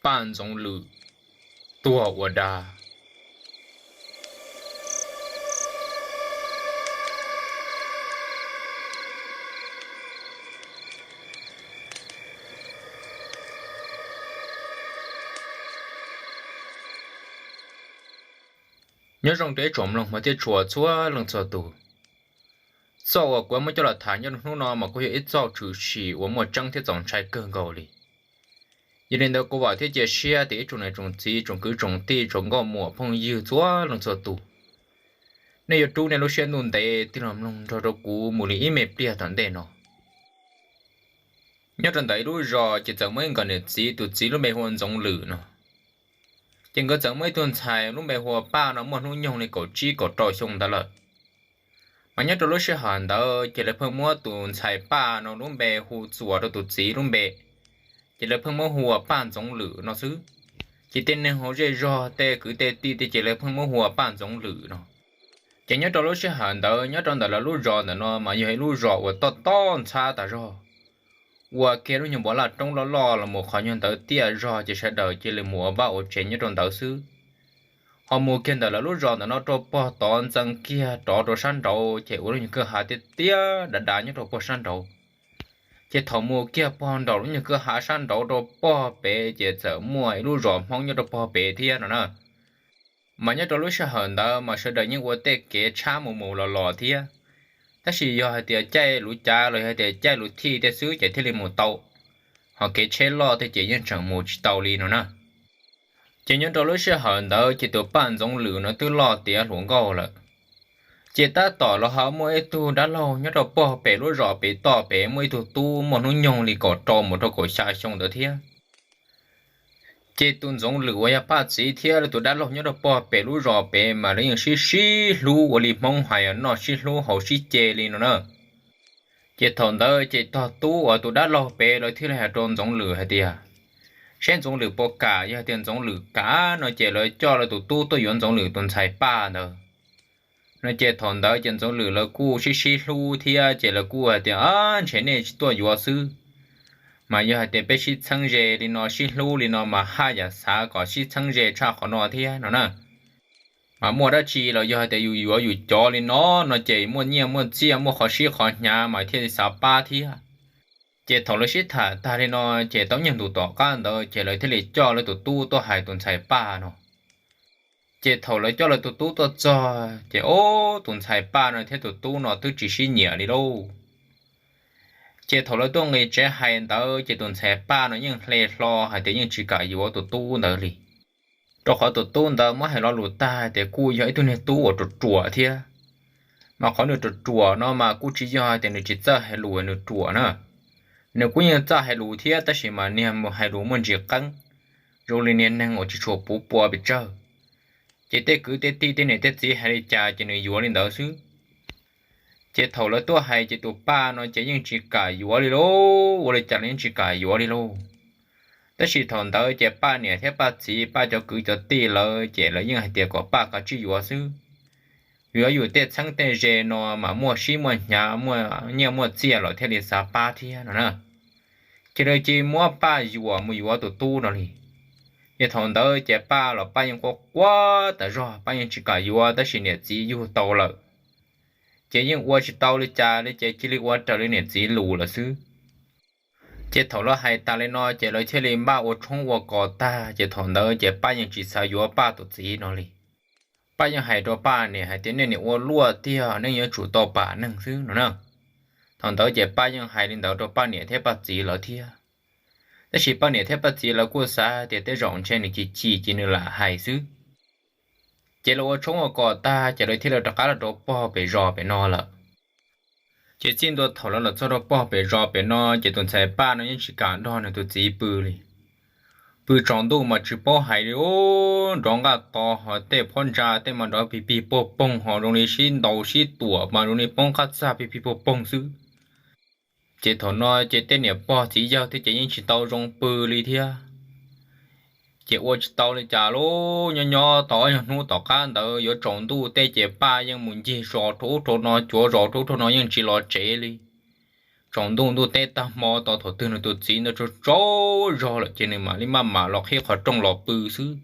Paj Ntxoov Lwm tuag ua dab. Nyob zoo rau ib tsoom mloog thiab tshua txhua leej txhua tus. Txoj uas kuv muab coj los tham nyob rau hnub no mas kuj yog ib txoj tshwm sim uas muaj tseeb thiab txaus ntshai kawg nkaus li. Yog li ntawd kuv vam thiab cia siab tias ib tsoom niam tsoom txiv, tsoom kwv tsoom tij, tsoom nkauj muam phooj ywg txhua leej txhua tus, nej yuav rub nej lub siab ntuj ntev tig los mloog nrog rau kuv mus li ib me pliag tom ntej no. Nyob rau ntawm ib lub zos ces txawm muaj ib nkawm niam txiv, tus txiv lub npe hu ua Ntxoov Lwm no. Ces nkawd txawm muaj ib tug ntxhais lub npe hu ua Paj no muaj hnub nyoog li kaum tsib kaum rau xyoo ntawd lawm. Mas nyob rau lub sij hawm ntawd ces lawv pheej muab tus ntxhais Paj no lub npe hu txuas rau tus txiv lub npe, ces lawv pheej muab hu ua Paj Ntxoov Lwm no xwb. Ces tej neeg hauv zej zog, tej kwv tej tij tej ces lawv pheej muab hu ua Paj Ntxoov Lwm no. Ces nyob rau lub sij hawm ntawd nyob rau ntawm lawv lub zos ntawm no mas yog ib lub zos uas toj toj ntxhab tas zog. Ua kiag lub nyuag npoo laj roob loj loj los mus qhov nyuag ntawd tiaj zog ces sawv daws cia li mus ua vaj ua tsev nyob rau ntawd xwb. Ho mus kiag ntawm lawv lub zos ntawm no rau pog tod ntxeev kiag rov rau sab nraud ces ua lub nyuag kwj ha tiaj tiaj dav dav nyob rau pog sab nraud. Ces thaum mus kiag pog nraum lub nyuag kwj ha sab nraud rau pog pem ces txawm muaj ib lub zos Hmoob nyob rau pog pem thiab no na. Mas nyob rau lub sij hawm ntawd mas sawv daws yeej ua tej kev tshab mus mus los los thiab. Tab sis yog hais tias caij luv cav los yog hais tias caij luv thij tej xwb ces thiaj li mus tau. Ho kev tsheb loj tej ces yeej tseem mus tsis tau li no na. Ces nyob rau lub sij hawm ntawd ces tus Paj Ntxoov Lwm no twb loj tiav hluas nkauj lawm. Ces tab tom los ho muaj ib tug dab laug nyob rau pog pem lub zos pem toj pem muaj ib tug tub muaj hnub nyoog li kaum rau mus rau kaum xya xyoo ntawd thiab. Ces tus Ntxoov Lwm uas yog Paj txiv thiab lawv tus dab laug nyob rau pog pem lub zos pem mas lawv yeej sib sib hlub ua li Hmoob hais noj sib hlub haus sib ce li no na. Ces thaum ntawd ces tog tub uas tus dab laug pem lawv thiaj li hais rau Ntxoov Lwm hais tias, saib Ntxoov Lwm puas kam, yog tias Ntxoov Lwm kam no ces lawv coj lawv tus tub tuaj yuav Ntxoov Lwm tus ntxhais Paj ntawd. No ces thaum ntawd ces Ntxoov Lwm lawv kuj sib sib hlub thiab ces lawv kuj hais tias, ntshe nej tsis tuaj yuav xwb. Mas yog hais tias peb sib txheeb ze li no sib hlub li no mas haj yam xav kom sib txheeb ze tshaj qhov no thiab no na. Mas muaj dab tsi los yog hais tias yus yuav yus cov li no, no ces muaj nyiaj muaj txiaj muaj qhov sib qhov hnyav mas thiaj li xav pab thiab. Ces thaum lawv sib tham tag li no, ces tau nyuag ntus tom qab ntawd ces lawv thiaj li coj lawv tus tub tuaj hais tus ntxhais Paj no. Ces thaum lawv coj lawv tus tub tuaj txog ces ob tus ntxhais Paj no thiab tus tub no twb tsis sib nyiam li lauj. Ces thaum lawv tuaj nqis tsev hais ntawd ces tus ntxhais Paj no yeej hle hlo hais tias yeej tsis kam yuav tus tub ntawd li. Rau qhov tus tub ntawd muab hais lo lus tag tias kuj yog ib tug niag tub uas ruam ruam thiab. Mas qhov nws ruam ruam no mas kuj tsis yog tias nws tsis txawj hais lus nws ruam na. Nws kuj yeej txawj hais lus thiab tab sis mas niag hais lus muaj ntsis qeeb, zoo li niag neeg uas tsis tshua puv pua pes tsawg. Ces tej kwv tej tij tej niam tej txiv hais li cas ces nws yuav li ntawd xwb. Ces thaum lawv tuaj hais ces tus Paj no ces yeej tsis kam yuav li lauj, ua li cas los yeej tsis kam yuav li lauj. Tab sis thaum ntawd ces Paj niam thiab Paj txiv, Paj cov kwv cov tij lawv ces lawv yeej hais tias kom Paj kav tsij yuav xwb. Yuav yus tej txheeb tej ze no mas muaj sib muaj hnyav, muaj nyiaj muaj txiaj los thiaj li xav pab thiab no na. Ces lawv cia li muab Paj yuam mus yuav tus tub no li. Ces thaum ntawd ces Paj los Paj yeej quaj quaj tas zog, Paj yeej tsis kam yuav tab sis niam txiv yug tau lawm. Ces yeej ua tsis tau li cas li ces cia li ua raws li niam txiv lus lawm xwb. Ces thaum lawv hais tas li no ces lawv thiaj li npaj ua tshoob ua kos tag ces thaum ntawd ces Paj yeej tsis xav yuav Paj tus txiv no li. Paj yeej hais rau Paj niam hais tias nej niam ua luaj tiag, nej yuav tsum tau pam neeg xwb no na. Thaum ntawd ces Paj yeej hais li ntawd rau Paj niam thiab Paj txiv lawv thiab. Tab sis Paj niam thiab Paj txiv lawv kuj xav tias tej zaum ntshe nws chim chim ces nws lam hais xwb. Ces lawv ua tshoob ua kos tag ces lawv thiaj li rov qab los rau pog pem zos pem no lawm. Ces txij ntua thaum lawv los txog rau pog pem zos pem no ces tus ntxhais Paj no yeej tsis kam nrog nws tus txiv pw li. Pw tsaus ntuj mas tsis paub hais li, nrov nqaj to ho tej phab ntsa tej mas nrov pig pig puag poog ho zoo li sib ntaus sib tuam mas zoo li poob qab txaj pig pig puag poog xwb. Ces thaum no ces tej niam pog txiv yawg thiab ces yeej tsis tau zoo pw li thiab. Ces ua tsis tau li cas lauj, nyob nyob tau ob nyuag hnub tom qab ntawd yuav tsaus ntuj tej ces Paj yeej mus ncig zos rau ub rau no, cuav zos rau ub rau no yeej tsis los tsev li. Tsaus ntuj ntuj teb tag hmo tau thaum twg nws tus txiv ntawd tsaug tsaug zog lawm ces nws mam li maj mam los qhib qhov rooj los pw xwb.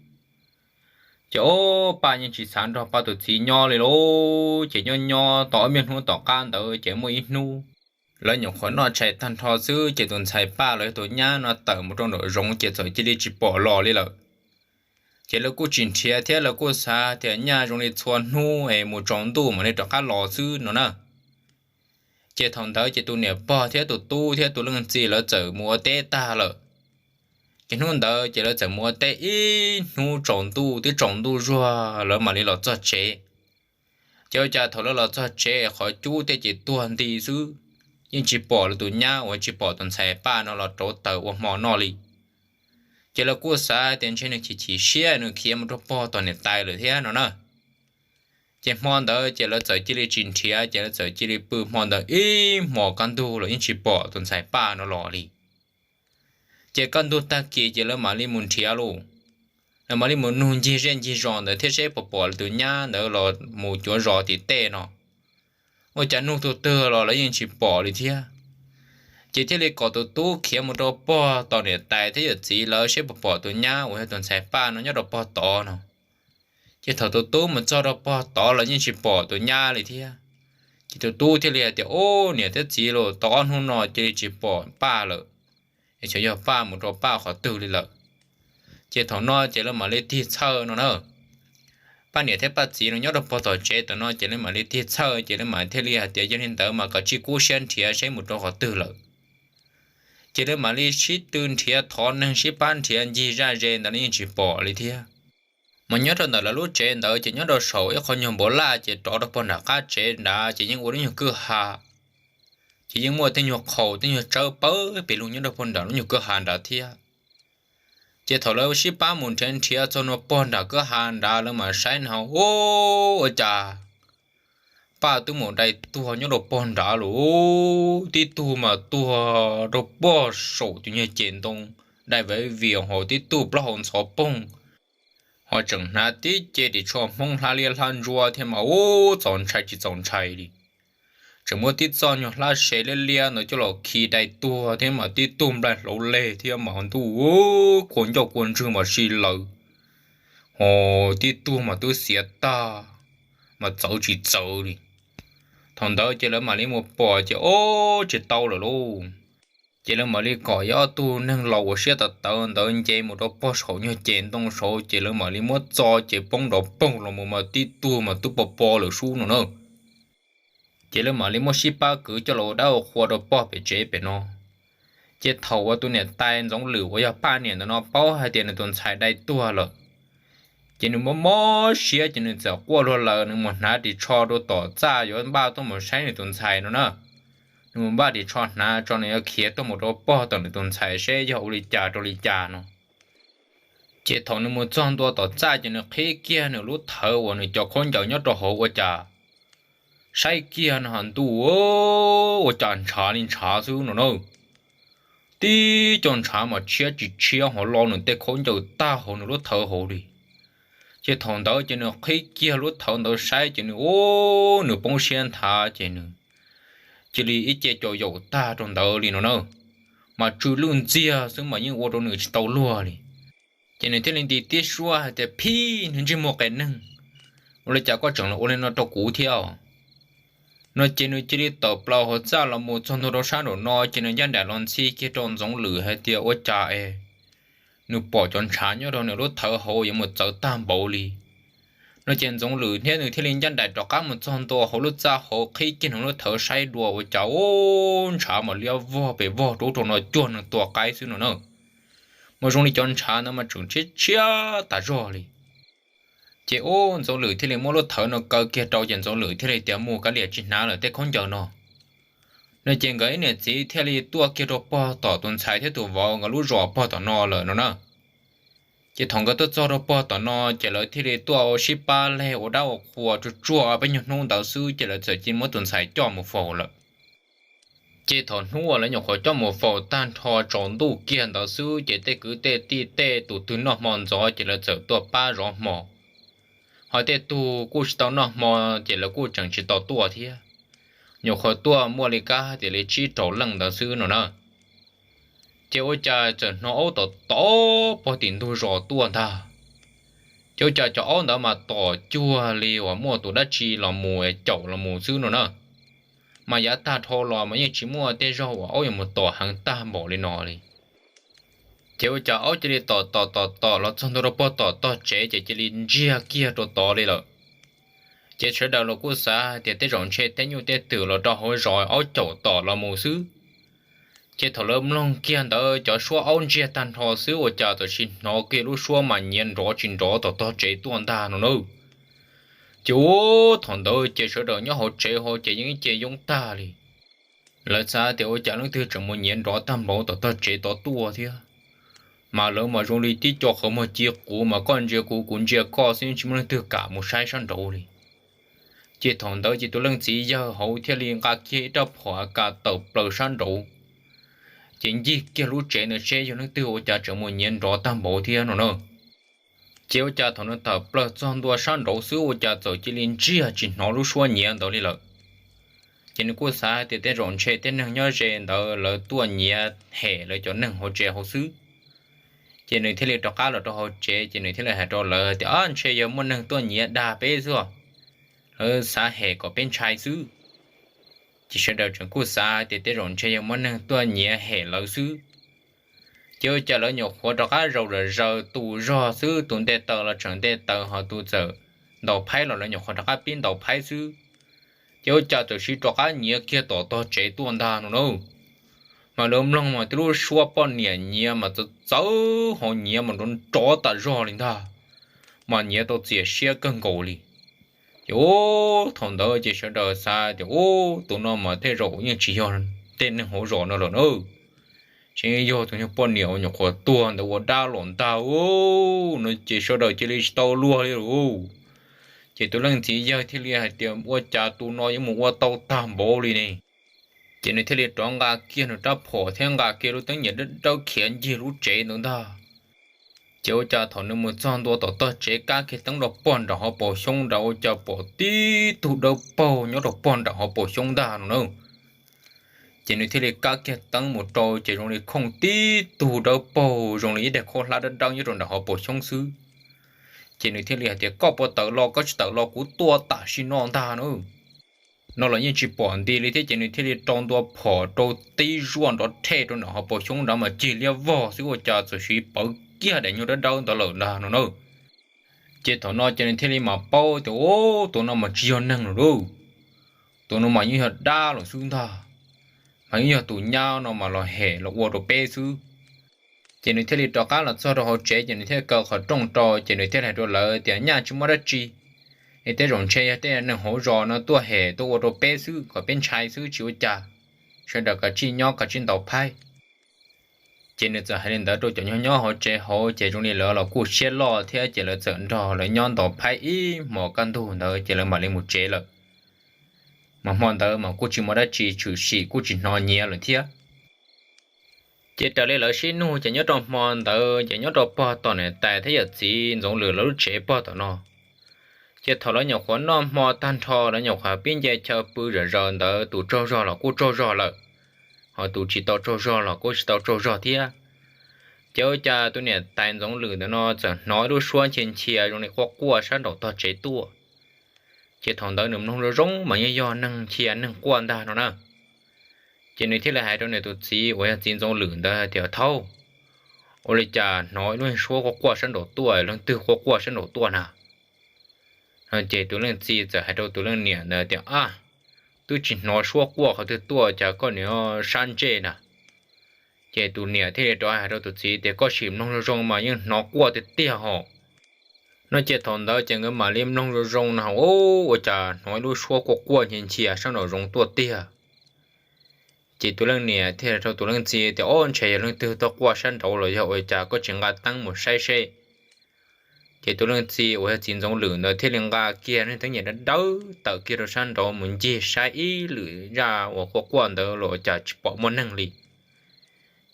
Ces ob pab yeej tsis xav nrog pab tus txiv nyob li lauj. Ces nyob nyob tau ob peb hnub tom qab ntawd ces muaj ib hnub lawv nyuam qhuav noj tshais tag nrho xwb ces tus ntxhais Paj los yog tus nyab no tawm mus rau nraum zoov ces txawm cia li tsis pom los li lawm. Ces lawv kuj tsis nrhiav thiab lawv kuj xav tias nyaj zoo li txhua hnub es mus tsaus ntuj mam li rov qab los xwb no na. Ces thaum ntawd ces tus niam pog thiab tus tub thiab tus leej txiv lawv txawm mus ua teb tag lawm. Ces hnub ntawd ces lawv txawm mus ua teb ib hnub tsaus ntuj twb tsaus ntuj zuag lawv mam li los txog tsev. Ces ua cas thaum lawv los txog tsev qhov cub tej ces tuag nti xwb, yeej tsis pom lawv tus nyab uas tsis pom tus ntxhais Paj no los rauv taws ua hmo noj li. Ces lawv kuj xav tias ntshe nws chim chim siab nws khiav mus rau pog tom niam tais lawm thiab no na. Ces hmo ntawd ces lawv txawm cia li tsis nrhiav ces lawv txawm cia li pw hmo ntawd ib hmos kaj ntug los yeej tsis pom tus ntxhais Paj no los li. Ces kaj ntug tag kis ces lawv mam li mus nrhiav lauj. Lawv mam li mus nug ncig zej ncig zos ntawd thiab seb puas pom lawv tus nyab ntawd los mus cuav zos tim tej no. Ua cas nug tug twg los lawv yeej tsis pom li thiab. Ces thiaj li kom tus tub khiav mus rau pog tom niam tais thiab yawm txiv lawv seb puas pom tus nyab uas yog tus ntxhais Paj no nyob rau pog tod no. Ces thaum tus tub mus txog rau pog tod los yeej tsis pom tus nyab li thiab. Ces tus tub thiaj li hais tias, Ub, niam thiab txiv los tau ob hnub no cia li tsis pom Paj lawm, es xyov yog Paj mus rau Paj qhov twg li lawm. Ces thaum no ces lawv mam li tig txhawj no na. Paj niam thiab Paj txiv no nyob rau pog tom tsev tom no ces lawv mam li tig txhawj ces lawv mam thiaj li hais tias yog li ntawd mas kom tsij kub siab nrhiav seb mus rau qhov twg lawm. Ces lawv mam li sib tw nrhiav thov neeg sib pab nrhiav ncig zaj ze ntawd los yeej tsis pom li thiab. Mas nyob rau ntawm lawv lub tsev ntawd ces nyob rau saum ib qho nyuag npav laj ces rov rau pog nram qab tsev nrad ces yeej ua lub nyuag kwj ha. Ces yeej muaj tej nyuag qhaus tej nyuag tsawb pawg pes lug nyob rau pog nram lub nyuag kwj ha nrad thiab. Ces thaum lawv sib pab mus nrhiav nrhiav txog nua pog nram kwj ha nrad lawv mam saib no, Ub, ua cas Paj twb mus dai tuag nyob rau pog nrad lawm. Tib tug mas tuag rau pog saum tus nyuag ces ntoo, dai vias vias hos tib tug plaub hau ntxhov poog, hos tseem hnav tib ce ris tsho Hmoob hlab liab hlab ntsuab thiab mas ub txaus ntshai tsis txaus ntshai li. Tseem muab tib txoj nyuag hlab se liab liab ntawd coj los khi dai tuag thiab mas tib tug nplaig hlauv leg thiab mas ntuj, kua ncauj kua ntswg mas si lawm, hos tib tug mas twb xiav tag, mas txawv tsis txawv li. Thaum ntawd ces lawv mam li mus pom ces ob tsis tau lawm lauj. Ces lawv mam li kom ib ob tug neeg laus uas siab tawv tawv ntawd nce mus rau pog saum nyuag ces ntoo saud ces lawv mam li muab txo ces poob nrov poog los mus mas tib tug mas twb pov pov lawm sub no na. Ces lawv mam li muab sib pab kwv coj los ua dab ua qhua rau pog pem tsev pem no. Ces thaum uas tus niam tais Ntxoov Lwm uas yog Paj niam ntawm no paub hais tias nws tus ntxhais dai tuag lawm, ces nws mob mob siab ces nws txawm quaj luag lawm, nws mus hnav ris tsho rau tom txaj yuav npaj tuaj mus saib nws tus ntxhais no na. Nws mus npaj ris tsho hnav tso nws yuav khiav tuaj mus rau pog tom nws tus ntxhais seb yog ua li cas rau li cas no. Ces thaum nws mus txog ntua tom txaj ces nws qhib kiag nws lub thawv uas nws cov khaub ncaws nyob rau hauv ua cas saib kiag no ha ntuj, ua cas ntshav li ntshav xwb no na. Tib co ntshav mas tshiab tsis tshiab hos lo nws tej khaub ncaws tag hauv nws lub thawv hauv li. Ces thaum ntawd ces nws qhib kiag lub thawv ntawd saib ces nws, ub, nws poob siab nthav ces nws cia li ib ce caum yaum tag rau ntawd li no na. Mas tsw lwj ntxiag xwb mas yeej ua rau nws tsis tau luag li. Ces nws thiaj li nti tib suab hais tias, Phij, niag ntsej muag qias neeg, ua li cas koj tseem los ua li no rau kuv thiab? No ces nws cia li tawm plaws hauv txaj los mus txog ntua rau sab nraum no ces nws ncaj nraim los ntxhi kiag rau Ntxoov Lwm hais tias ua cas es nws pom cov ntshav nyob rau nws lub thawv hauv yuav mus txawv tag npaum li. No ces Ntxoov Lwm thiab nws thiaj li ncaj nraim rov qab mus txog ntua hauv lub txaj hauv qhib kiag nws lub thawv saib dua ua cas ub, ntshav mas liab vog pes vog rau ub rau no cuag nws tua qaib xwb no na. Mas zoo li cov ntshav ntawd mas tseem tshiab tshiab tas zog li. Ces ub, Ntxoov Lwm thiaj li muab lub thawv no kaw kiag rau ces Ntxoov Lwm thiaj li tias, Mus kav liam, tsis hnav lawm tej khaub ncaws no. No ces nkawd ib niam txiv thiaj li tuaj kiag rau pog tom tus ntxhais thiab tus vauv nkawd lub zos pog tom no lawm no na. Ces thaum nkawd tuaj txog rau pog tom no ces lawv thiaj li tuaj sib pab leg ua dab ua qhua tsuag tsuag peb nyuag hnub ntawd xwb ces lawv txawm cia li muab tus ntxhais coj mus faus lawm. Ces thaum hnub uas lawv nyuam qhuav coj mus faus tag nrho tsaus ntuj kiag ntawd xwb ces tej kwv tej tij tej tus twg noj hmo ntxov ces lawv txawm tuaj pab zov hmo. Ho tej tug kuj tsis tau noj hmo ces lawv kuj tseem tsis tau tuaj thiab. nyuam qhuav tuaj muaj li kab tias li tsib rau leej ntawd xwb no na. Ces ua cas txawm hnov aub tom tom pog tim ntug zos tuaj ntag. Ces ua cas cov aub ntawd mas tom cuag li uas muaj tus dab tsi los mus caum los mus xwb no na. Mas yav tag dhau los mas yeej tsis muaj tej zaug uas aub yuav mus tom heev tag npaum li no li. Ces ua cas aub cia li tom tom tom tom los txog ntua rau pog tom tog tsev ces cia li ntsiag kiag rau tod li lawm. Ces sawv daws los kuj xav hais tias tej zaum ntshe tej nyuj tej twm los rau hauv zos aub caum tom los mus xwb. Ces thaum lawv mloog kiag ntawd cov suab aub ntsiag tag nrho xwb ua cas txawm sis hnov kiag lub suab mas nyiav nrov tsis nrov tom tog tsev tuaj ntag no na. Ces ua thaum ntawd ces sawv daws nyob hauv tsev hauv ces yeej ib ce yoob tag li. Lawv xav tias ua cas leej twg tseem mus nyiav nrov tag npaum tom tog tsev tod tuaj thiab. Mas lawv mas zoo li tib co qhov muag ci quv mas koj ntsia kuv kuv ntsia koj xwb tsis muaj leej twg kam mus saib sab nraud li. Ces thaum ntawd ces tus leej txiv yawg hauv thiaj li nqa kiag ib rab phom AK tawm plaws sab nraud, ces ncig kiag lub tsev ntawd seb yog leej twg ua cas tseem mus nyiav nrov tag npaum thiab no na. Ces ua cas thaum nws tawm plaws txog ntua sab nraud xwb ua cas txawm cia li ntsiag tsis hnov lub suab nyiav ntawd li lawm. Ces nws kuj xav hais tias tej zaum ntshe tej neeg nyob ze ntawd lawv tuaj nyiav hem lawv cov neeg hauv tsev hauv xwb. Ces nws thiaj li rov qab los rau hauv tsev ces nws thiaj li hais rau lawv tias, Ab, ntshe yog muaj neeg tuaj nyiav dag peb xwb, lawv xav hem kom peb ntshai xwb. Ces sawv daws tseem kuj xav tias tej zaum ntshe yog muaj neeg tuaj nyiav hem lawv xwb. Ces ua cas lawv nyuam qhuav rov qab zaum zom zaws tus zog xwb, tus nte taws los tseem nte taws, ho tus txawm ntaus phaib los lawv nyuam qhuav rov qab pib ntaus phaib xwb. Ces ua cas txawm sis rov qab nyiav kiag tom tog tsev tuaj ntag no na. Mas lawv mloog mas tib lub suab poj niam nyiav mas txawv txawv ho nyiav mas nrov nrov tas zog li ntag, mas nyiav tau txias siab kawg nkaus li. Ces ua thaum ntawd ces sawv daws xav tias, Ub, tus no mas tej zaum yeej tsis yog tej neeg hauv zos no lawm na, tseem yog tus nyuag poj niam uas nyuam qhuav tuag ntawd ua dab los ntag no. Ces sawv daws cia li tsis tau luag li lauj. Ces tus leej txiv yawg thiaj li hais tias, Ua cas tus no yuav mus ua tau tag npaum li ne? Ces nws thiaj li rov nqa kiag nws rab phom thiab nqa kiag lub teeb nyam dawb dawb khiav ncig lub tsev ntawd ntag. Ces ua cas thaum nws mus txog ntua tom tog tsev kab kiag teeb rau pog nram hauv paus xyoob nrad ua cas pom tib tug dawb paug nyob rau pog nram hauv paus xyoob ntag no na. Ces nws thiaj li kab kiag teeb mus rau ces zoo li khooj tib tug dawb paug zoo li ib daig khaub hlab dawb dawb nyob rau nram hauv paus xyoob xwb. Ces nws thiaj li hais tias, Koj puas tawm los? Koj tsis tawm los kuv tua tam sim no ntag na. No los yeej tsis pom nti li thiab ces nws thiaj li rau ntua phom rau tib zuaj nrov rhej rau nram hauv paus xyoob nrad mas cig liab vog xwb ua cas txawm sis pawv kiag daim nyuag dawb dawb ntawd lawm ntag no na. Ces thaum no ces nws thiaj li mam paub tias, Ub, tus no mas tsis yog neeg lawm lauj, tus no mas yeej yog dab lawm xwb ntag, mas yeej yog tus nyab no mas los hem los ua rau peb xwb. Ces nws thiaj li rov qab los txog rau hauv tsev ces nws thiaj kaw qhov rooj rau ces nws thiaj li hais rau lawv tias, Nyaj tsis muaj dab tsi, es tej zaum ntshe yog tej neeg hauv zos no tuaj hem tuaj ua rau peb xwb kom peb ntshai xwb tsis ua cas. Sawv daws kav tsij nyob kav tsij ntaus phaib. Ces nws txawm hais li ntawd rau cov nyob nyob hauv tsev hauv ces zoo li lawv los kuj siab loj thiab ces lawv txawm nrog lawv nyob ntaus phaib ib hmos kaj ntug ntawd ces lawv mam li mus tsev lawm. Mas hmo ntawd mas kuj tsis muaj dab tsi tshwm sim kuj tsis hnov nyiav lawm thiab. Ces raws li lawv sib nug ces nyob rau hmo ntawd ces nyob rau pog tom niam tais thiab yawm txiv Ntxoov Lwm lawv lub tsev pog tom no. Ces thaum lawv nyuam qhuav noj hmo tag nrho lawv nyuam qhuav pib nce chaw pw zom zaws ntawd tus tsaug zog los kuj tsaug zog lawm, ho tus tsis tau tsaug zog los kuj tsis tau tsaug zog thiab. Ces ua cas tus niam tais Ntxoov Lwm ntawm no txawm hnov ib lub suab nchia nchia zoo li quaj quaj sab nraum tog tsev tuaj. Ces thaum ntawd nws mloog zoo zoo mas yeej yog neeg nchia neeg quaj ntag no na. Ces nws thiaj li hais rau nws tus txiv uas yog txiv Ntxoov Lwm ntawd hais tias, Thaub, ua li cas hnov ib lub suab quaj quaj sab nraum tuaj, leej twg quaj quaj sab nraum tuaj na? Ces tus leej txiv txawm hais rau tus leej niam ntawd tias, Ab, twb tsis hnov suab quaj qhov twg tuaj cas koj nim sab ntsej na? Ces tus niam thiaj li rov hais rau tus txiv tias, Koj sim mloog zoo zoo mas yeej hnov quaj tiag tiag hos. No ces thaum ntawd ces nkawd mam li mloog zoo zoo no, ua cas hnov ib lub suab quaj quaj nchia nchia sab nraum zoov tuaj tiag. Ces tus leej niam thiaj rau tus leej txiv tias, Ob, ntshe yog leej twg tuaj quaj sab nraud los yog ua cas koj tsis nqa teeb mus saib seb. Ces tus leej txiv uas yog txiv Ntxoov Lwm ntawd thiaj li nqa kiag nws teeb nyem dawb dawb tawm kiag rau sab nraud mus ncig saib ib lwm zaj uas quaj quaj ntawd los ua cas tsis pom muaj neeg li.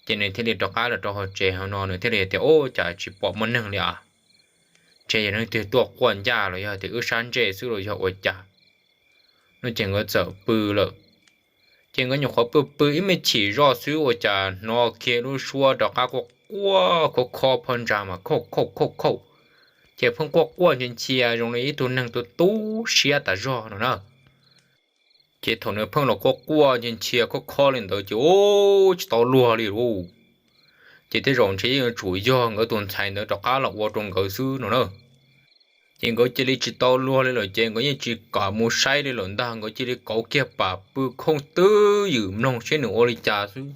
Ces nws thiaj li rov qab los rau hauv tsev hauv no nws thiaj li tias, Ub, cas tsis pom muaj neeg li as. Ntshe yog leej twg tuaj quaj ncaj los yog tias wb sab ntsej xwb los yog ua cas. No ces nkawd txawm pw lawm. Ces nkawd nyuam qhuav pw pw ib me chim zoj xwb ua cas hnov kiag lub suab rov qab quaj quaj khob khob phab ntsa mas khauj khauj khauj khauj, ces pheej quaj quaj ntsia ntsia zoo li ib tug neeg tu tu siab tas zog no na. Ces thaum nws pheej los quaj quaj ntsia ntsia khob khob li ntawd ces ub tsis tau luag li lauj. Ces tej zaum ntshe yeej yuav tsum yog nkawd tus ntxhais ntawd rov qab los ua rau nkawd xwb no na. Ces nkawd cia li tsis tau luag li lawm ces nkawd yeej tsis kam mus saib li lawm ntag, nkawd cia li kauv kiag pam pw khooj twb ywm mloog seb nws ua li cas xwb.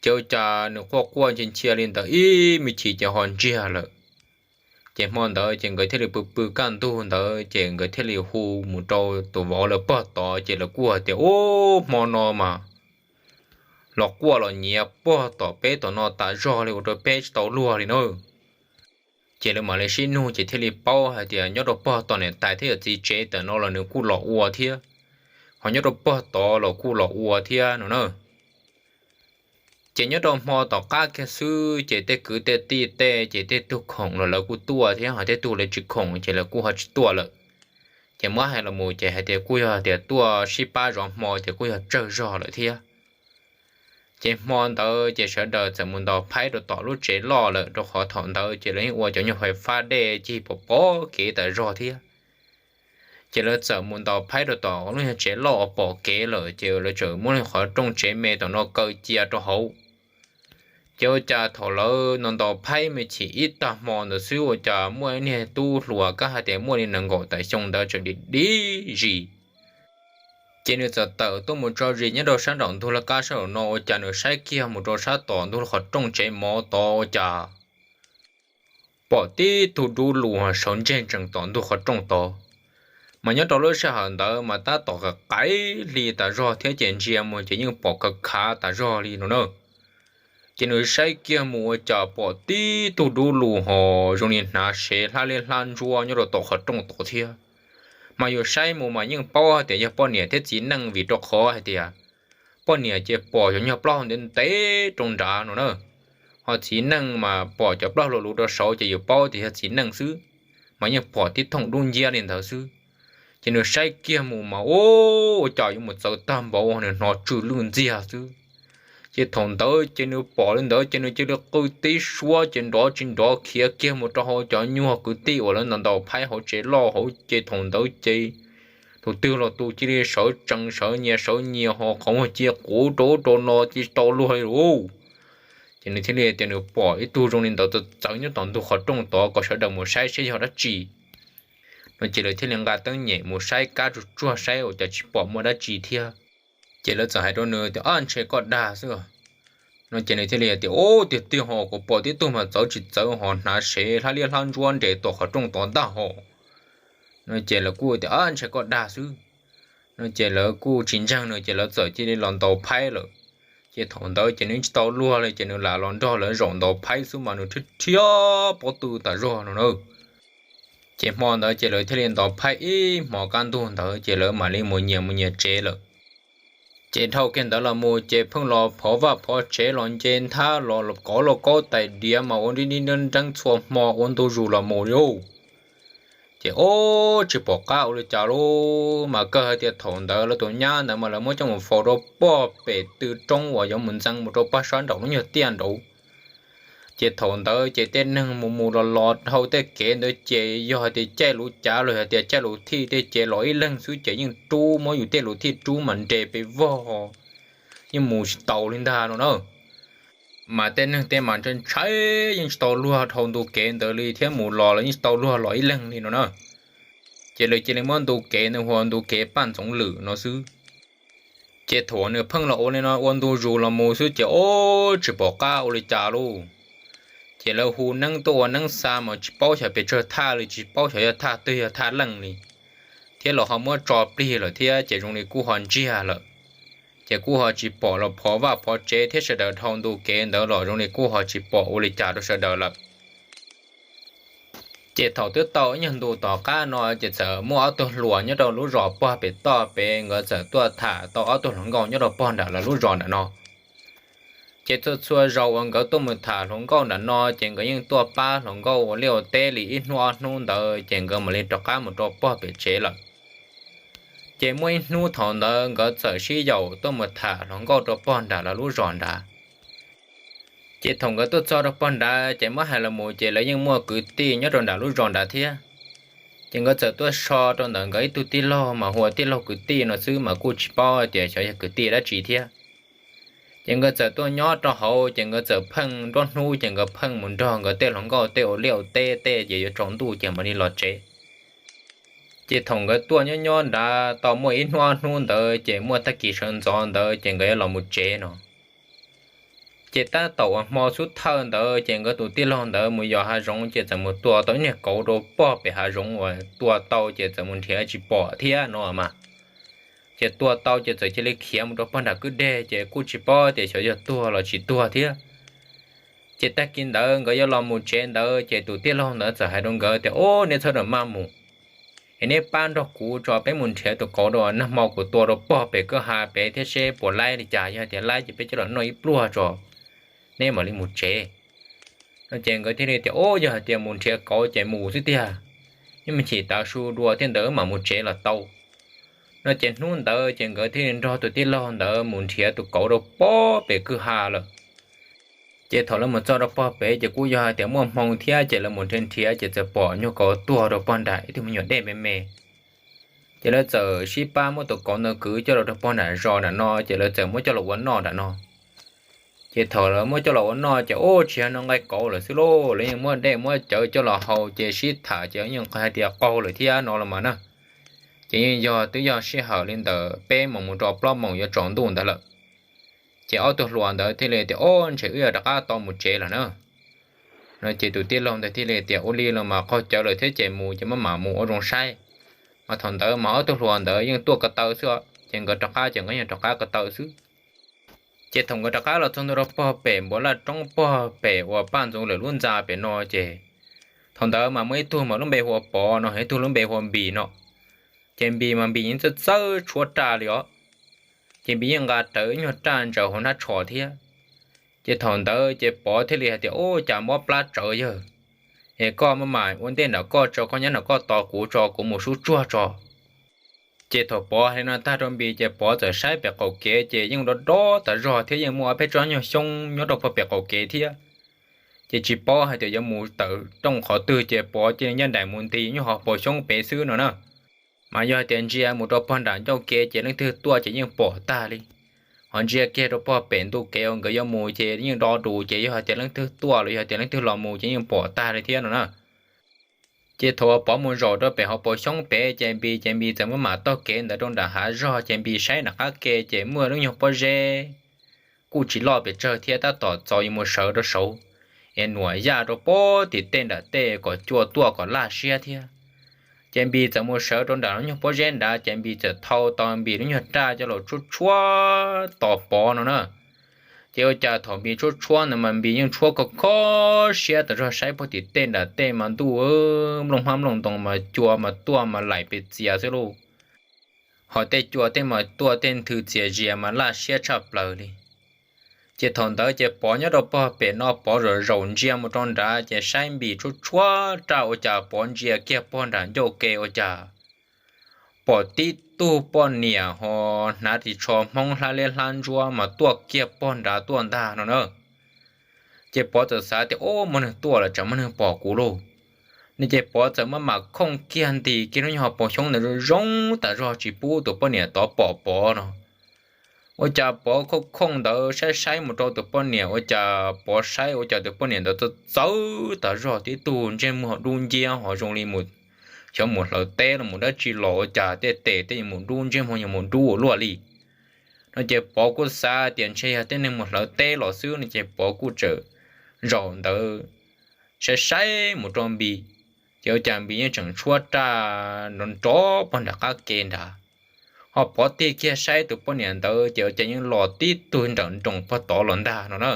Ces ua cas nws quaj quaj ntsia ntsia li ntawd ib me chim ces ho ntsiag lawm. Ces hmo ntawd ces nkawd thiaj li pw pw kaj ntug ntawd ces nkawd thiaj li hu mus rau tus vauv lawv pog tod ces lawv kuj hais tias ub hmo no mas los quaj los nyiav pog tom peb tom no tas zog li ua rau peb tsis tau luag li na. Ces lawv mam li sib nug ces thiaj li paub hais tias nyob rau pog tom niam tais thiab yawm txiv tsev ntawm no los nws kuj los ua thiab, ho nyob rau pog tod los kuj los ua thiab no na. Ces nyob rau hmo tom qab kiag xwb ces tej kwv tej tij tej ces tej tug khoom los lawv kuj tuaj thiab, ho tej tug lawv tsis khoom ces lawv kuj ho tsis tuaj lawm. Ces muab hais los mus ces hais tias kuj yog tias tuaj sib pab zov hmo ces kuj yog tsawg zog lawm thiab. Ces hmo ntawd ces sawv daws txawm mus ntaus phaib rau tom lub tsev loj lawm rau qhov thaum ntawd ces lawv yeej ua cov nyuag fais fab dej cig pom pom kev tas zog thiab. Ces lawv txawm mus ntaus phaib rau tom lub nyuag tsev loj uas pom kev lawm ces lawv txawm muab qhov rooj tsev me tom no kaw cia rau hauv. Ces ua cas thaum lawv ntaus ntaus phaib me chim ib tag hmo ntawd xwb ua cas muaj ib niag tub hluas kab hais tias muaj li nees nkaum tawm xyoo ntawd tseem dim dib zis. Ces nws txawm tawm tuaj mus tso zis nyob rau sab nraum ntug laj kab sab nraum no ua cas nws saib kiag mus rau sab tom ntug qhov rooj tsev mov tod ua cas pom tib tug dub lus sawv ntseg ntsees tom ntug qhov rooj tod. Mas nyob rau lub sij hawm ntawd mas tab tom qaim hli tas zog thiab ces ntsia mus ces yeej pom khav khav tas zog li no na. Ces nws saib kiag mus ua cas pom tib tug dub lus ho zoo li hnav sev hlab liab hlab ntsuab nyob rau tom qhov rooj tod thiab. Mas yus saib mus mas yeej paub hais tias yog poj niam thiab txiv neej vim rau qhov hais tias poj niam ces pom cov nyuag plaub hau ntev ntev rau nrad no na, ho txiv neej mas pom cov plaub hau luv rau saud ces yus paub tias yog txiv neej xwb, mas yeej pom tib thooj dub nciab li ntawd xwb. Ces nws saib kiag mus mas ua cas yuav mus txawv tag npaum nws hnov tsw lwj ntxiag xwb. Ces thaum ntawd ces nws pom li ntawd ces nws cia li qw tib suab ces nrov tsis nrov khiav kiag mus rau hauv cov nyuag kwv tij uas lawv ntaus ntaus phaib hauv tsev loj hauv ces thaum ntawd ces tus twg los tus cia li sawv tsees sawv nyias sawv nyias ho qhov muag cia quv rau ub rau no cia tsis tau luag li lauj. Ces nws thiaj li tias nws pom ib tug zoo li ntawd txawv txawv nyob tom ntug qhov rooj tod kom sawv daws mus saib seb yog dab tsi no. Ces lawv thiaj li nqa teeb nyem mus saib kab tsuj tsuag saib ua cas tsis pom muaj dab tsi thiab. Ces lawv txawm hais rau nws tias ab ntshe koj dag xwb no. Ces nws thiaj li tias ub tiag tiag ho kuv pom tib tug mas txawv tsis txawv ho hnav sev hlab liab hlab ntsuab nres tom qhov rooj tod ntag ho no. Ces lawv kuj tias ab ntshe koj dag xwb no. Ces lawv kuj tsis ntseeg nws ces lawv txawm cia li los ntaus phaib lawm. Ces thaum ntawd ces nws tsis tau luag li ces nws lam los nrog lawv zaum ntaus phaib xwb mas nws thiab thiab pob tw tas zog no na. Ces hmo ntawd ces lawv thiaj li ntaus phaib ib hmo kaj ntug ntawd ces lawv mam li mus nyias mus nyias tsev lawm. Ces dhau kiag ntawd los mus ces pheej los phov vaj phov tsev los nce nthab los kov lauj kaub tais diav mas ua nrib nrib nreeb txhua hmo ua ntu zus los mus li. Ces ub tsis pom qab ua li cas lauj, mas kawg hais tias thaum ntawd lawv tus nyab ntawd mas lawv muab coj mus faus rau pog pem tw roob uas yuav mus ntxeev mus rau pog sab nraum lub nyuag tiaj nraud. Ces thaum ntawd ces tej neeg mus mus los los dhau tej kev ntawd ces yog hais tias caij luv cav los hais tias caij luv thij tej ces los ib leeg xwb ces yeej rub muab yus tej luv thij rub mas nres pes vog, yeej mus tsis taus li ntag no na. Mas tej neeg tej mas ntshai ntshai yeej tsis tau luag dhau ntu kev ntawd li thiab mus los los yeej tsis tau luag los ib leeg li no na. Ces lawv cia li muab ntu kev ntawd hu ua ntu kev Paj Ntxoov Lwm no xwb. Ces thaum nws pheej los ua li no ua ntu zus los mus xwb ces ub tsis pom qab ua li cas lauj. Ces lawv hu neeb tuaj ua neeb xa mas tsis paub xyov pes tsawg thaj li, tsis paub xyov yog thaj twg yog thaj leej li, thiab los ho muab tso plig lawm thiab ces zoo li kuj ho ntsiag lawm. Ces kuj ho tsis pom los phov vaj phov tsev thiab sawv daws dhau ntu kev ntawd los zoo li kuj ho tsis pom ua li cas rau sawv daws lawm. Ces thaum twb tau ib nyuag ntu tom qab no ces txawm muaj ob tug hluas nyob rau lub zos pog pem toj pem nkawd txawm tuaj tham tau ob tug hluas nkauj nyob rau pog nram lawv lub zos nram no. Ces txhua txhua zaus uas nkawd tuaj mus tham hluas nkauj nram no ces nkawd yeej tuaj pab hluas nkauj ua liaj ua teb li ib hnub ob hnub ntawd ces nkawd mam li rov qab mus rau pog pem tsev lawm. Ces muaj ib hnub thaum ntawd nkawd txawm sib yaum tuaj mus tham hluas nkauj rau pog nram lawv lub zos nrad. Ces thaum nkawd tuaj txog rau pog nrad ces muab hais los mus ces lawv yeej muaj kwv tij nyob rau nram lub zos nrad thiab. Ces nkawd txawm tuaj so rau ntawm nkawd ib tug tij laug mas hu ua tij laug kwv tij no xwb mas kuj tsis paub tias xyov yog kwv tij dab tsi thiab. Ces nkawd txawm tuaj nyob rau hauv ces nkawd txawm pheej nruab hnub ces nkawd pheej mus nrog nkawd tej hluas nkauj tej ua liaj ua teb tej ces yuav tsaus ntuj ces mam li los tsev. Ces thaum nkawd tuaj nyob nyob nrad tau muaj ib hnub ob hnub ntawd ces muaj tag kis sawv ntxov ntawd ces nkawd yuav los mus tsev no. Ces tab tom uas hmo xub thawj ntawd ces nkawd tus tij laug ntawd mus yos hav zoov ces txawm mus tua tau ib niag kauv rau pog pem hav zoov uas tua tau ces txawm mus nrhiav tsis pom thiab no mas. Ces tua tau ces txawm cia li khiav mus rau pog nram kwj deg ces kuj tsis paub tias xyov yog tuag los tsis tuag thiab. Ces tag kis ntawd nkawd yuav los mus tsev ntawd ces tus tij laug ntawd txawm hais rau nkawd tias, Ub, neb txhob ram maj mus, es neb pab nrog kuv tso peb mus nrhiav tus kauv rau nag hmo kuv tua rau pog pem kwj ha pem thiab seb puas laib li cas, yog tias laib ces peb coj los noj ib pluag tso, neb mam li mus tsev. No ces nkawd thiaj li tias, Ub, yog hais tias mus nrhiav kauv ces mus xwb tiag, yeej me chim tav su dua thiab ntawd mam mus tsev los tau. No ces hnub ntawd ces nkawd thiaj li nrog tus tij laug ntawd mus nrhiav tus kauv rau pog pem kwj ha lawm. Ces thaum lawv mus txog rau pog pem ces kuj yog hais tias muaj hmoo thiab ces lawv mus nrhiav nrhiav ces txawm pom nyuag kauv tuag rau pog nram ib tug me nyuam dej me me. Ces lawv txawm sib pab muab tus kauv ntawd kwv coj los rau pog nram zos nram no ces lawv txawm muab coj los ua noj nram no. Ces thaum lawv muab coj los ua noj ces ub, tsis yog noj nqaij kauv lawm xwb lauj, lawv yeej muab dej muab cawv coj los haus ces sib tham ces yeej hais tias qaug lawm thiab no los mas na. Ces yeej yog twb yog sij hawm li ntawm peb moos mus rau plaub moos yuav tsaus ntuj ntawd lawm. Ces ob tug hluas ntawd thiaj li tias, Ub, ntshe wb yuav rov qab tau mus tsev lawm na. No ces tus tij laug ntawd thiaj li tias, Ua li los mas qaug cawv lawm thiab ces mus ces maj mam mus ua zoo saib. Mas thaum ntawd mas ob tug hluas ntawd yeej tuaj ko taw xwb, ces nkawd rov qab ces nkawd yeej rov qab ko taw xwb. Ces thaum nkawd rov qab los txog ntua rau pog pem npuav laj roob pog pem uas Paj Ntxoov lawv lub ntxa pem no ces thaum ntawd mas muaj ib tug mas lub npe hu ua Pov no, ib tug lub npe hu ua Npis no. Ces Npis mas Npis yeej txawj txawj tshuab raj li os. Ces Npis yeej nqa rawv ib nyuag raj ntsaws hauv hnab tsho thiab. Ces thaum ntawd ces Pov thiaj li hais tias, Ub, cas mob plab tsawv yawg, es koj maj mam ua ntej nram koj tso, koj nyob nram koj tos kuv tso, kuv mus sub tsuag tso. Ces thaum Pov hais li no tag rau Npis ces Pov txawm saib pem qaum kev ces yeej dob dob tas zog thiab yeej muaj ob peb tsob nyuag xyoob nyob rau pog pem qaum kev thiab. Ces tsis paub hais tias yuav mus tawm rooj qhov twg ces Pov cia li ncaj nraim mus nti nyuag hauv paus xyoob pem xwb no na. Mas yog hais tias ntsia mus rau pog nram ncauj kev ces leej twg tuaj ces yeej pom tag li. Ho ntsia kiag rau pog pem ntu kev uas nkawd yuav mus ces yeej do dus ces yog hais tias leej twg tuaj los yog hais tias leej twg los mus ces yeej pom tag li thiab no na. Ces thaum uas Pov mus zaum rau pem hauv paus xyoob pem ces Npis ces Npis txawm muab mam taug kev ntawd rau nram hav zog ces Npis saib nram qab ke ces muaj lub nyuag pob zeb kuj tsis loj pes tsawg thiab tab tom txaus yuav mus sawv rau saud, es nuam yaj rau pog tim tej nram tej kom cua tuaj kom laj siab thiab. Ces Npis txawm mus sawv rau nram lub nyuag pob zeb nrad ces Npis txawm thau tau Npis lub nyuag raj coj los tshuab tshuab tos Pov no na. Ces ua cas thaum Npis tshuab tshuab ntawd mas Npis yeej tshuab kho kho siab tas zog saib pog tim tej nram tej mas ntuj, nplooj hmab nplooj ntoo mas cua mas tuaj mas laim pes txias xwb lauj. Ho tej cua tej mas tuaj tej nthwv txias zias mas laj siab tshaj plaws li. Ces thaum ntawd ces Pov nyob rau pog pem no Pov zaum zaum ntsia mus rau nrad ces saib Npis tshuab tshuab raj ua cas Pov ntsia kiag pog nram ncauj ke ua cas pom tib tug poj niam ho hnav ris tsho Hmoob hlab liab hlab ntsuab mas tuaj kiag pog nrad tuaj ntag no na. Ces Pov txawm xav tias, Ub, muaj neeg tuaj lawm, tsam muaj neeg pom kuv lauj. No ces Pov txawm maj mam khooj kiag nti kiag lub nyuag hauv paus xyoob ntawd zoo zoo tas zog tsis pub tus poj niam tod pom Pov no. Ua cas Pov khooj khooj ntawd saib saib mus rau tus poj niam ua cas Pov saib ua cas tus poj niam ntawd txawv txawv tas zog, tib tug ntsej muag dub nciab ho zoo li mus, xyov mus hlawv teb los mus dab tsi los ua cas tej tes tej yuav mus dub, ntsej muag yuav mus dub ua luaj li. No ces Pov kuj xav tias ntshe yog tej neeg mus hlawv teb los xwb no ces Pov kuj txawm zaum ntawd saib saib mus rau Npis, ces ua cas Npis yeej tseem tshuab raj nrov nrov pog nram qab ke nrad. Ho Pov tig kiag saib tus poj niam ntawd ces ua cas yeej los tib tug nrawm nroos pog tod los ntag no na.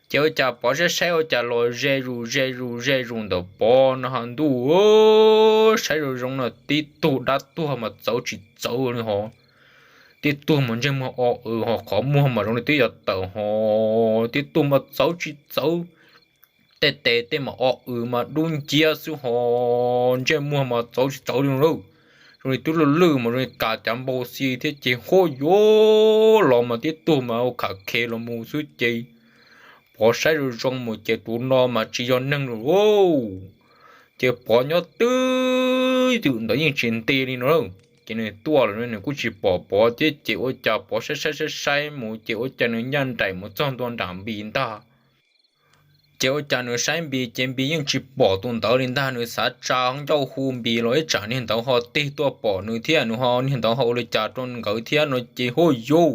Ces ua cas Pov saib saib ua cas los ze zus ze zus ze zus ntawm Pov no ho ntuj, saib zoo zoo no tib tug dab tuag mas txawv tsis txawv li ho, tib tug mas ntsej muag o w ho qhov muag mas zoo li twb yuav tawm ho, tib tug mas txawv tsis txawv, tej tes tej mas o w mas dub nciab xwb ho, ntsej muag mas txawv tsis txawv li lawm. zoo li twb lwj lwj mas zoo li kas cav npau xi thiab ces huaj yuav los mas tib tug mas ua kham khe los mus xwb ces Pov saib zoo zoo mus ces tus no mas tsis yog neeg lawm. Ces Pov nyob twb ywm ntawd yeej tsis nti li no. Ces nws tuaj los nws kuj tsis pom Pov thiab ces ua cas Pov saib saib saib saib mus ces ua cas nws ncaj nraim mus txog ntua nram Npis ntag. Ces ua cas nws saib Npis ces Npis yeej tsis pom tus ntawd li ntag. Nws xav tsa ncauj hu Npis los ib tsam niag ntawd ho tig tuaj pom nws thiab nws ho niag ntawd ho ua li cas rau nkawd thiab no ces huaj yuav,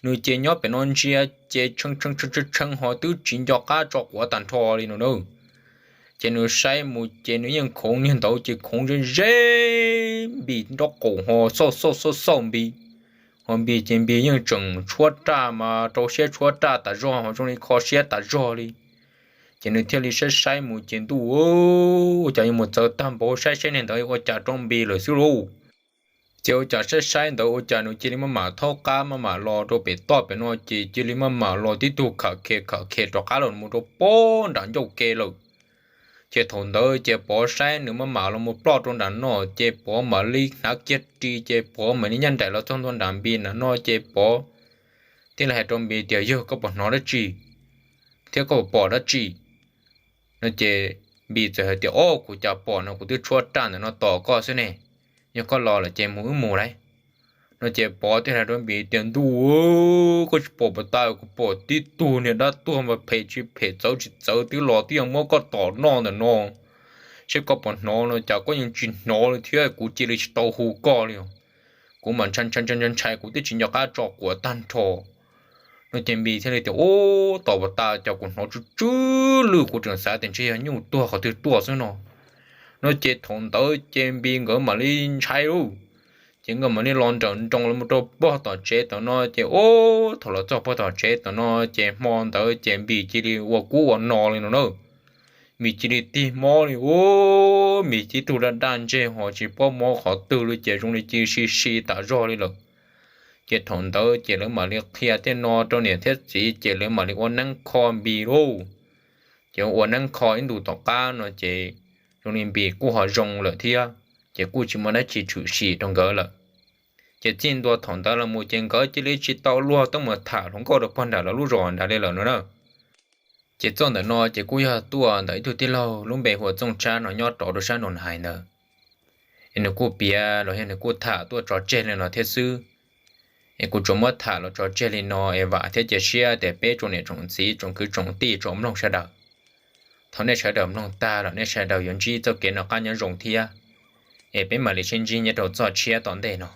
nws ces nyob pem no ntsia ces tshee tshee tshee tshee ho twb tsis nco qab tso quav tag nrho li no na. Ces nws saib mus ces nws yeej khoov niag ntawd ces khoov ze ze Npis nraub qaum ho xauj xauj xauj xauj Npis, ho Npis ces Npis yeej tseem tshuab raj mas rau siab tshuab raj tas zog ho zoo li kho siab tas zog li. Ces nws thiaj li saib saib mus ces ntuj, ua cas yuav mus txawv tag npaum saib saib niag ntawd ua cas rau Npis lawm xwb lauj. Ces ua cas saib saib ntawd ua cas nws cia li maj mam thaub qab maj mam los rau pem toj pem no ces cia li maj mam los tib tug kham khe kham khe rov qab los mus rau pob nram ncauj ke lawm. Ces thaum ntawd ces Pov saib nws maj mam los mus ploj rau nram no ces Pov mam li hnav kiag ris ces Pov mam li ncaj nraim los txog ntua nram Npis nram no ces Pov thiaj li hais rau Npis tias, Yawg, koj puas hnov dab tsi thiab koj puas pom dab tsi? No ces Npis txawm hais tias, Ob, kuv cas pom no, kuv twb tshuab raj ntawm no tos koj xwb ne. Yog koj los lawm ces mus wb mus lauj. No ces Pov thiaj hais rau Npis tias, Ntuj, koj tsis pom puas tas, kuv pom tib tug niag dab tuag mas phem tsis phem txawv tsis txawv twb los twb yuav muab koj tom noj ntawm no. Saib koj puas hnov no cas koj yeej tsis hnov li thiab kuv cia li tsis tau hu koj li os. Kuv mas ntshai ntshai ntshai ntshai kuv twb tsis nco qab tso quav tag nrho. No ces Npis thiaj li tias, Ub, tos puas tas, cas kuv hnov tsw tsw lwj, kuv tseem xav tias ntshe yog nyuj tuag qhov twg tuaj xwb no. No ces thaum ntawd ces Npis nkawd mam li ntshai lauj. Ces nkawd mam li los nrawm nroos los rau pog tom tsev tom no ces ub, thaum los txog pog tom tsev tom no ces hmo ntawd ces Npis cia li ua kub ua no li no na. Npis cia li tig mob li ub, Npis tib tug daj daj ntseg ho tsis paub mob qhov twg li ces zoo li cia li si si tas zog li lawm. Ces thaum ntawd ces lawv mam li qhia tej no rau niam thiab txiv ces lawv mam li ua neeb kho Npis lauj. Ces ua neeb kho ib ntus tom qab no ces zoo li Npis kuj ho zoo lawm thiab, ces kuj tsis muaj dab tsi tshwm sim rau nkawd lawm. Ces txij ntua thaum ntawd los mus ces nkawd cia li tsis tau luag tuaj mus tham hluas nkauj rau pog nram lawv lub zos nrad li lawm no na. Ces txoj ntawm no ces kuj yog tuaj ntawm ib tug tij laug lub npe hu ua Txooj Tsab no nyob rau sab Nroos Hais ntawd. Es nws kuj piav los yog nws kuj tham tuaj tso tseg li no thiab xwb. Es kuv tsuas muab tham los tso tseg li no es vam thiab cia siab tias peb tsoom niam tsoom txiv tsoom kwv tsoom tij tsoom mloog sawv daws, thaum nej sawv daws mloog tag los nej sawv daws yuav ntsib txoj kev noj qab nyob zoo thiab. Es peb mam li sib ntsib nyob rau txoj tshiab tom ntej no.